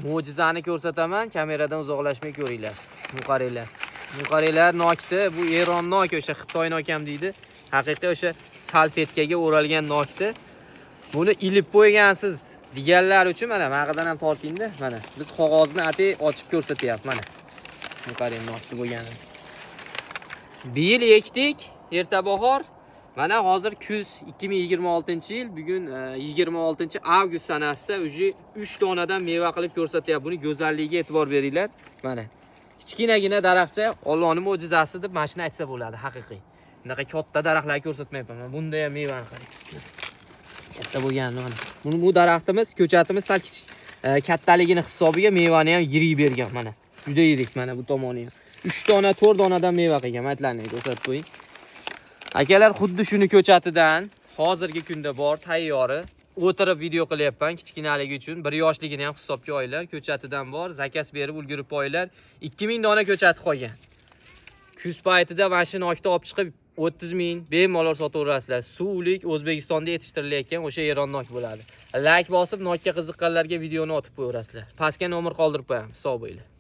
Mo'jizani ko'rsataman, kameradan uzoqlashmay ko'ringlar. Bu qaranglar. Bu qaranglar nokni, bu Eron nok, o'sha Xitoy nok ham deydi. Haqiqiy o'sha salfetkaga o'ralgan nokni. Buni ilib qo'ygansiz deganlar uchun mana mag'idan ham tortingda. Mana biz qog'ozni atay ochib ko'rsatyapmiz mana. Bu qarang nokni bo'lganini. Bir yil ekdik, erta bahor. Mana hozir kuz 2026-yil, bugun 26 avgust sanasida уже 3 donadan meva qilib ko'rsatyapti. Buni go'zalligiga e'tibor beringlar. Mana kichkinagina daraxtcha Allohning mo'jizasi deb mana shuni aytsa bo'ladi, haqiqiy. Bunaqa katta daraxtlar ko'rsatmayapman. Mana bunda ham mevani qarang. Katta bo'lganini mana. Buni bu daraxtimiz, ko'chatimiz sal kichik, kattaligini hisobiga mevani ham yirik bergan mana. Juda yirik mana bu tomoni ham. 3 dona, 4 donadan meva qilgan. Maytlarni ko'rsatib qo'ying. Akalar, xuddi shuni ko'chatidan hozirgi kunda bor tayyori. O'tirib video qilyapman kichkinaligi uchun. 1 yoshligini ham hisobga olinglar. Ko'chatidan bor, заказ berib ulgurib qo'yinglar. 2000 dona ko'chati qolgan. Kuz paytida mana shu nokni olib chiqib 30 ming bemalol sotaverasizlar. Suvlik O'zbekistonda yetishtirilayotgan o'sha Eron nok bo'ladi. Like bosib, nokka qiziqqanlarga videoni otib qo'yaverasizlar. Pastga nomer qoldirib qo'yamiz. Sog' bo'linglar.